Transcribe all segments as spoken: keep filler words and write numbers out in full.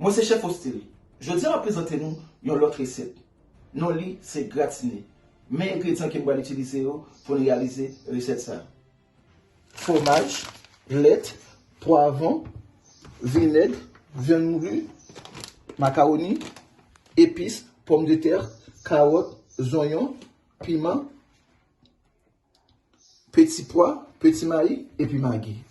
Mwen se Chèf Ostil. Jodi a m ap prezante nou yon lòt resèt. Non li se gratine. Men engredyan ke m pral itilize yo pou n reyalize resèt sa. Fwomaj, lèt, pwavwon, vinèg, vyann mouli, makawoni, epis, pòmdetè, kawòt, zonyon, piman, peti pwa, peti mayi, epi magi.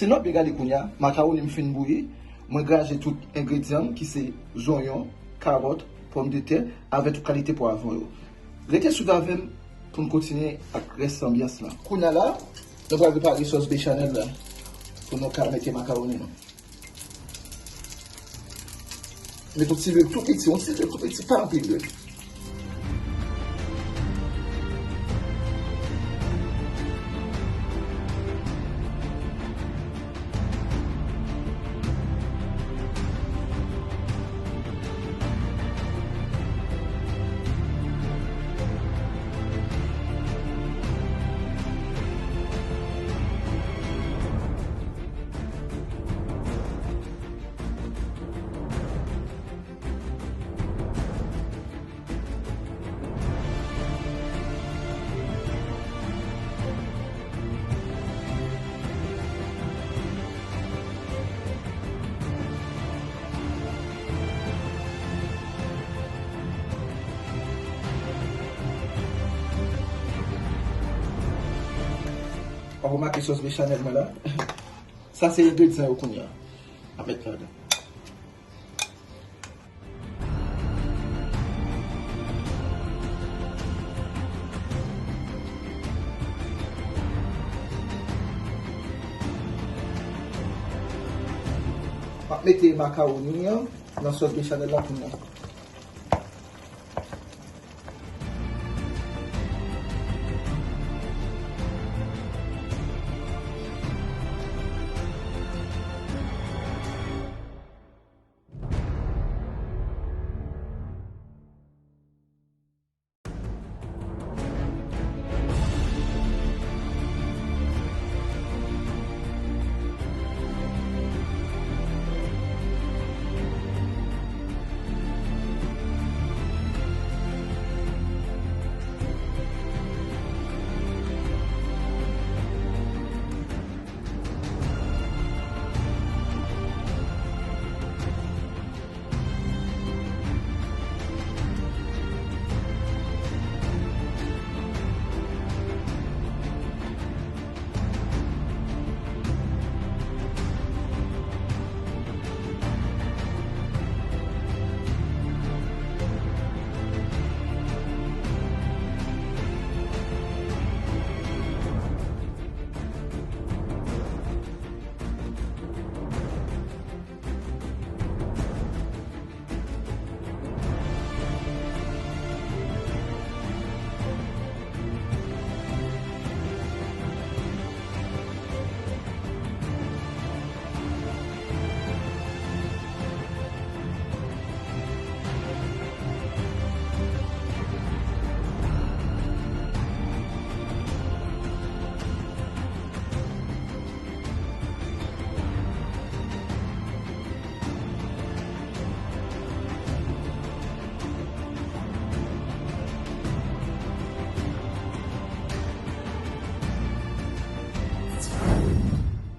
Se lòt byen gade kounye a, makawoni m fin bouyi, mwen graje tout engredyan m ki se zonyon, kawòt, pòmdetè, avèk tout kalite pwavwon yo. Rete swiv avè m pou n kontinye ak rès anbyans lan. Kounye a la, nou pral prepare sòs bechamèl la pou nou ka mete makawoni nou. Met yon ti lwil tou piti, yon ti lwil tou piti, pa anpil lwil. W ap remake sòs bechamèl mwen la. Sa se engredyan yo kounye a. M ap met ladan. M ap mete makawoni an nan sòs bechamèl la kounye a.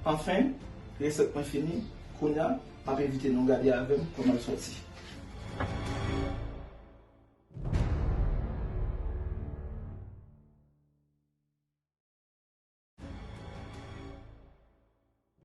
Anfen, resèt mwen fini. Kounye a, m ap envite nou gade avè m kòman l sòti.